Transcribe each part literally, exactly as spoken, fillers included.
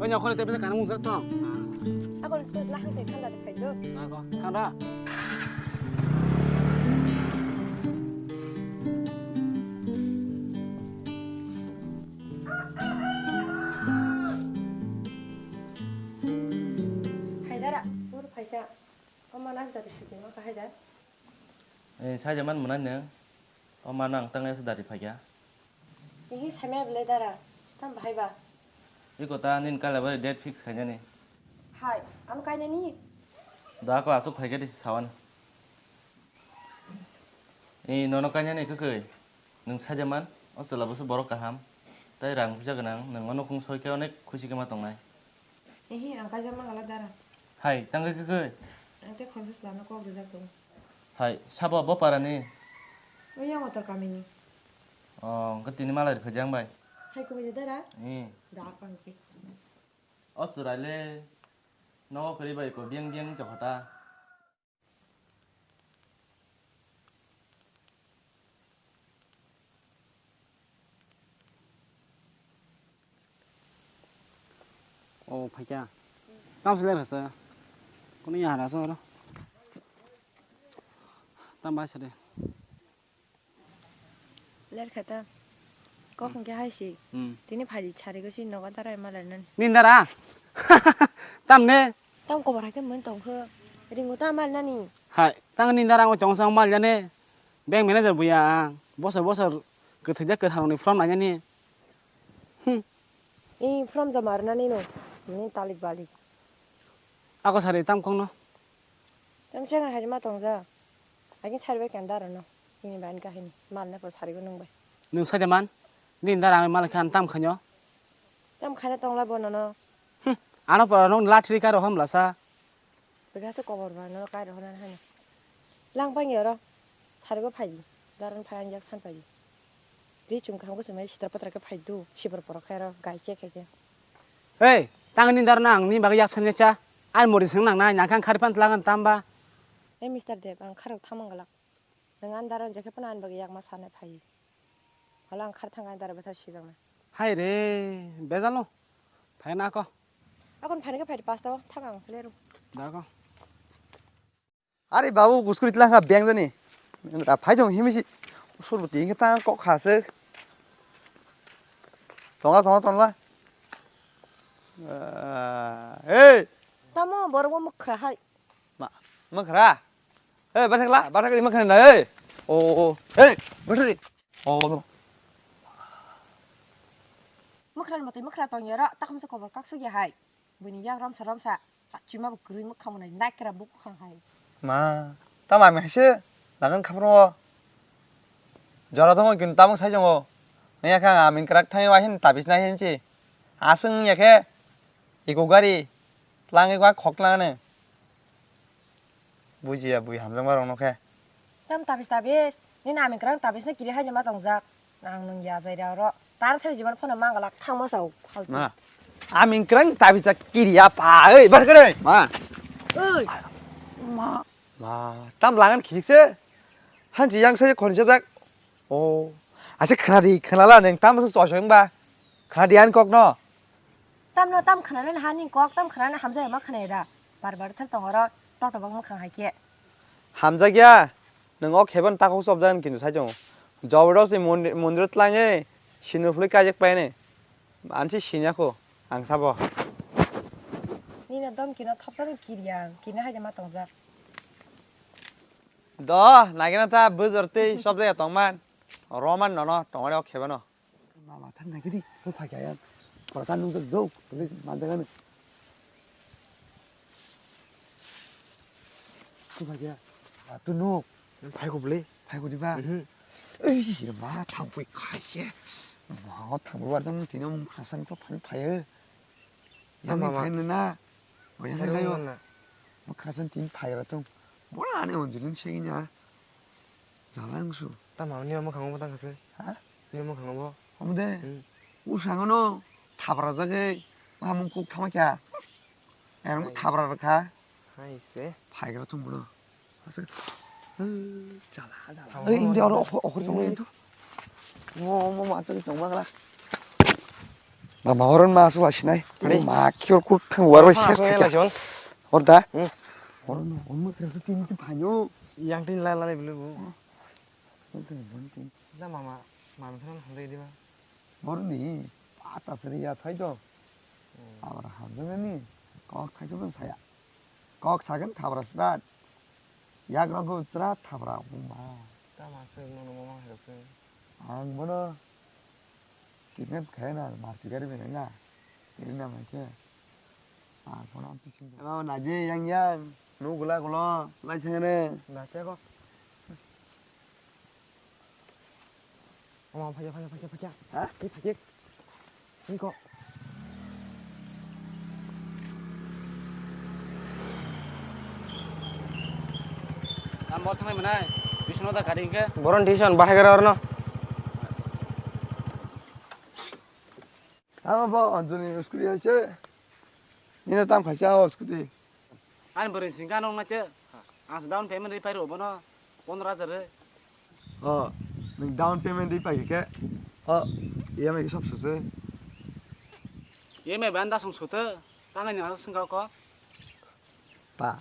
Oi, nyokole tebisa kana mungsa tong. Ako ni school lahang sai thanda de phaido. Ako, thanda. Haidara, ur phaisa. Oma nas da de shuti ma ka haidar. Eh, saja man mona neng. Oma nang tang es dari phaiya. Ihi samya bele dara. Tam bahai ba. Iko ta nin kala bari date fix khainani. Hai, ano kainani? Da ko asuk phaikhe di sawan. Ei nono kainani kwkwi. Nwng sajaman, o chwla bwswk borok kaham. Tai rang puisa gwnang, nwng o nukhung soikhe onek khusi khe ma tongnai. Ehe, ang kaijak mangala dara. Hai, tangwi kwkwi. Ang tei khoroksa swlana kok rijak tongo. Hai, sabo bo parani? O yang otor kamini. O, hwnkhe tini malai rwkha jang bai. Hai, kubui de dara? Ee. Da pangki. O chwraile nogo kwrwi bai ko biang biang wngcha kho ta. O phaikha. Tamo se ler hasa. Kono ya hara so ro. Tam bai sade. Ler khata. Kok hwnkhe hai si. Hmm. Tini phaidi sarigo si nogo darai ma lainani. Nindara. Tamne. Tam kobar hai khe mwen tongkho. Ringo ta mal nani. Hai, tang nindara ang chong sang mal jane. Bank manager buya ang. Bosor bosor kwthwijak kwtharoni form nainani. Hmm. I form joma rwnani no. Ni talik balik. Ako sari tam kongno. Tam seng hai ma tongja. Agin sari bai kenda rwno. Ini ban kahini. Mal na po sari go nung bai. Nung sai de man. Din dara ang mal khan tam khanyo. Tam khana tongla bo nono. Hmm. Ano pora nung latri ka roham lasa. Bega to kobor ba no kai rohna hani. Lang pang yoro. Sari go phaji. Daran phai anjak san phaji. Ri chung khang go sumai sitra patra ke phai du. Sibor poro khairo gai che khe khe. Hey, tang ni dar nang ni bagwi yak sanya cha. Ai mori sing nang nai nang khang khari pan tlang tam ba. Hey, Mister Dev, ang kharok thamang galak. Nang an daran jekhe pan an bagwi yak ma sanai phai. Hala ang khar thang an dara bethar sijak na. Hai re, bejalo. Phai na ko. Akon phai na ke phai pasta thang ang leru. Da ko. Ari babu guskuri tla kha beng jani. Ra phai jong himi si. Sur buti ke ta kok kha se. Tonga tonga tonga. Ah, hey. Tamo borok bo mukhra hai. Ma, mukhra. Hey, bathakla, bathakla mukhra na hey. Oh, oh, oh. Hey, bathakla. Oh, oh. Mukhra mati mukhra tong yara, takham se kobor kak su ya hai. Bini yak ramsa ramsa, chima bo kwrwi mwkhang mwnai naikra bukhang hai. Ma, tamo ami haise lagan khapro. Jora tongo kin tamung sai jongo. Naya kha ami krak thai wa hin tabis na hin chi. Asung ya khe iko gari tlang iko khok tlang ne. Bujiya bui hamjakma rokno khe. Tam tabis tabis, nini aming kwrang tabis no kiri haino ma tongjak. Nang nung ya jai rw ro. Tar thar jiban phone mangalak thangma sao. Faltu. Ma, aming kwrang tabis ta kiri ya pa. Ei, bar kare. Ma. Ei. Ma. Ma, tam langan khijik se. Hanji yang sai khon sajak. Oh. Asa khna di, khna la neng tam so choi choi ba. Khna di an kok no. Tamno tam khanani hani kok tam khanani hamjai ma khanai da. Bar bar thar tongoro totobok mwkhang hai khe. Hamjakya, nwng o khebon takhuk chopjagan kintu sai tongo. Joboro se mondi-, mondiro tlangwi sinuphlwi kaijak paine. Ansi sinya kho, ang sabo. Nini dom kino thopjani kiriya, kini haida ma tongjak. Do, nagina ta bujor tei chopjakya tongman. Roman nono, tongmani o khebano. Mama thang nai kedi, ko phai kaya. Pora ta nung jok, beli mandagan. Ko phai kaya. Atu nuk. Phai ko beli. Phai ko diba. Mhm. Ei, ma thang pui khai se. Ma thang pui war jang tini mung khasan ko phan phai. Yang ni phai na. Yang ni layo. Ma khasan tin phai ra tung. Bora ani onjilin se nya. Jalang su. Tamo ni omo khango tang khase. Ha? Ni omo khango bo. Omo de. Hmm. U sangono thabra jage. Ma mung kuk thama kya. Yang thabra rakha. Hai se. Phai gra tung bono. Asa. Jala jala. Ei indi oro okhor tung itu. Mo mo ma tu tung bagla. Mama, horon ma aswk lasinai. Ani? Ma kiyor kut thang war bai ses khaikha. Hor da? Hmm. Horon no, horon no kira su tini tu phanyo. Yang tin lai lai bulu bu. Horon tin, horon tin. Na mama, mama thang hamjai di ma. Horon ni, pata seri ya sai do. Hmm. Abar hamjai ni, kok thai su saya. Kok sagan khabra srat. Yak rok srat khabra buma. Ta ma se no no mama hai se. Ang bono kidnap khaina marti gari bini na. Iri na mai khe. Ah, phone am tising. Ano naji yang yang. Nu gula gulo. Lai sengene. Na te ko. Omo, phai, phai, phai, phai. Ha? Ei, phai. Ni ko. Ang bor thangnai mwnai. Tuition da gari hingke. Boron tuition, bahai gara orno. Amo bo Anjoni scooty hai se. Nino tam khaisa o scooty. Ani bwrwi singka nung na che. Ang se down payment ri pairo bono pondro hajar ri. O, nung down payment ri pai khe. O, E M I khe sob suse. E M I ban da song sute. Tangai ni aswk singka ko. Pa.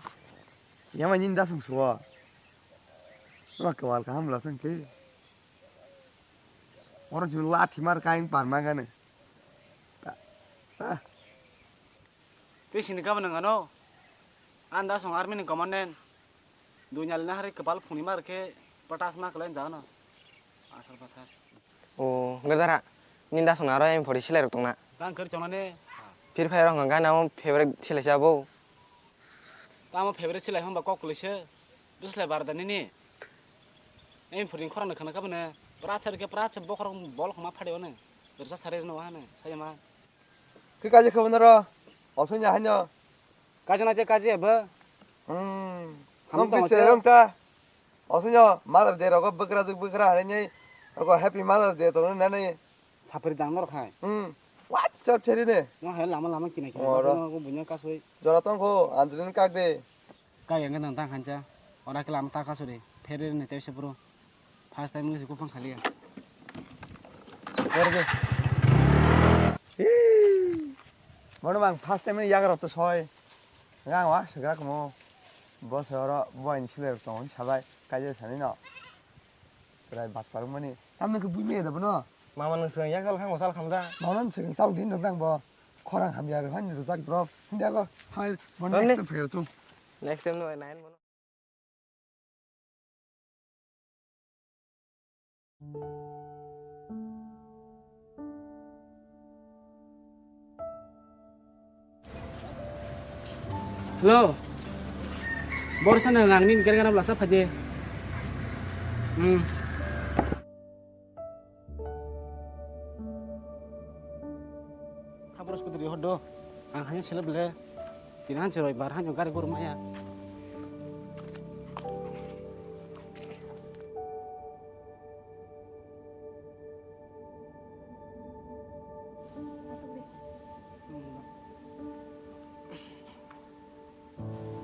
E M I ni da song suo. Ma kwal kaham la sangke. Oro jun lathi mar kain par ma gane. Ta. Ta. Tei sini gabon nang ano. Anda song army ni commandant. Dunya lina hari kepal phuni mar ke patas ma kelen jano. Asal patas. O, gadara. Ninda song aro em forty silai rok tongna. Bang kar chonane. Free Fire rok hwnka gana mo favorite silai sa bo. Tamo favorite silai hwnba kok kulai se. Bislai bar da nini. Em forty khorang khana kabane. Pra char ke pra char bokhorok bol khoma phade one. Bersa sare no hane. Sayama. Khe kaji khe bono ro? Osoi nya hanyo. Kaji na je kaji eba. Hmm. Ham tong bisre che. Rong ta. Osoi nyo Mother Day rogo bwkra jwk bwkra hanai nei. Rogo Happy Mother Day to nani. Sapri dang nor khai. Hmm. What? Sa cheri ne. No hai lama lama kina kina. Oro. Masa no bunya kasoi. Jora tong kho Anjali ni kak de. Kak yang nang tang khancha. Ora ke lama ta kasoi de. Phere ne te se bro. First time ngi kupang khali ya. Orbe. Bono bang first time yagra to soi. Ngang wa segra kumo. Bo se oro bo in sile to sabai kaje sani no. Serai bat parung mani. Tamne ke bui me da bono. Mama nang seng yakal khang wasal khamda. Mama nang seng sau din dang bo. Khorang hamya re han ro jak drop. Hinda go. Hai bon next time phai ro tum. Next time no nine bono. Hello. Borsa na nang nin ger gana blasa phaje. Hmm. Thabro scooty ri hodo. Ang hanya seleb le. Tini hanse roi bar hanyo gari guru maya.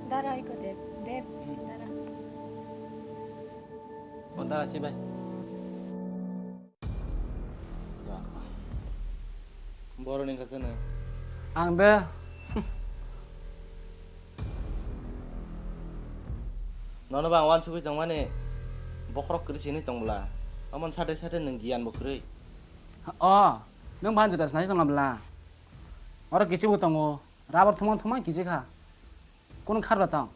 Dara iko Deb, Deb, dara. O dara chibai. Boroni kasa na. Ang de. Nono bang wansugwi tongmani bokhorok kwrwi sini tongbla. Amon sate sate nwng giyan bo kwrwi. O, nwng ban juda snai tongna bla. Oro kichibo tongo. Rabar thumang thumang kichi kha. Kunu kharba tang.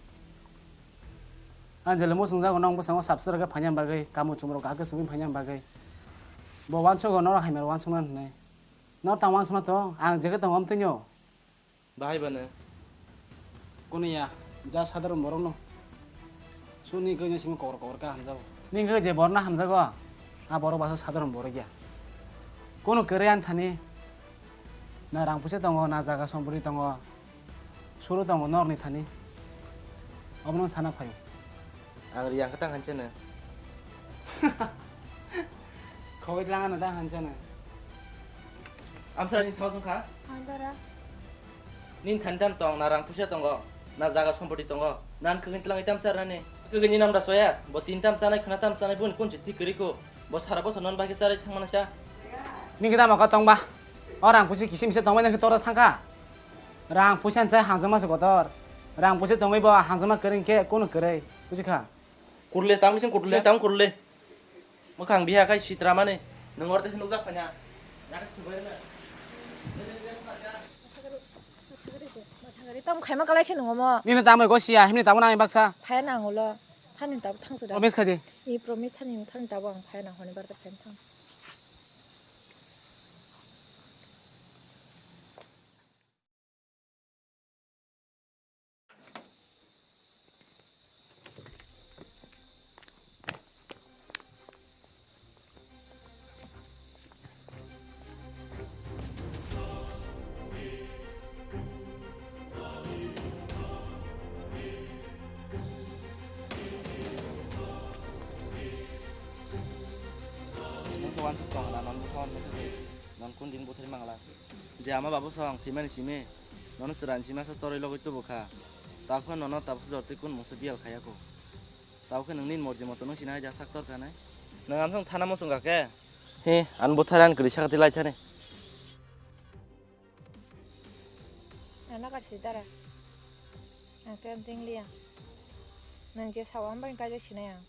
Ang jele mo sungjago nong bwskango sabsura khe phainani bagwi, kamu chumrok kake sugwi phainani bagwi. Bo wansugo norok haimar wansukna hwnwi. Nor tang wansukna tong, ang jekhe tongo amtwino. Bahai bano. Kunu ya, ja sadharon borokno. Suni khe simi kokor kokor khe hamjago. Nini khe je borokno hamjago, a borok basa sadharon borok ya. Kunu kwrwi ani thani. Na rang puisa tongo, na jaga sompoti tongo. Suru tongo norni thani. Obono sana phaio. Ang riyang khe tang hancheno. Khogoi tlang ano tang hancheno. Amsarani thok wngkha? Ang dara. Nini thani tam tong, na rang puisa tongo, na jaga sompoti tongo, nan kwkwi tlang itam charnani. Kwkwi ni namda soyas, bo tin tam chanai, khwna tam chanai, boni kunchi thik kwrwi kho. Bo sara bosor non bagwi charai thangmani sa. Nini khe tamo kha tongba? O rang pusi kisim se tongmani khe toros thangkha. Rang pusi anse hanjama se kotor. Rang pusi tongwi bo hanjama kwrwi khe kunu kwrwi. Buji kha? Kurle, tang bising kurle, tang kurle. Mwkhang biha khai sitra mani. Nwng oro tesa nukjak phanya. Tamo khaima kalai khe nungo mo. Nini tamo go siya, himni tamo nang baksa. Phaya nang ulo. Thani tabo thangsu da. Promise khai di. I promise thani, thani tabo ang phaya nang honi barta phaya thang. Nung to wansuk tong na, non butharni thani, non kun din buthar mangla. Je ama babu song thwimani simi, nono chwraini simi asa torwi logwi tubu kha. Tabukhe nono tabukhe jortwi kun mungsa biyal khaya kho. Tabukhe nungni morji moto nung sinai ja sak tor khanai. Nung amsong thana muchung kha khe? He, an buthar an kwrwi sakati lai thani. Ano karsi dara. Ang te ding liya. Nung je sawa ang bai kaijak sinai ang.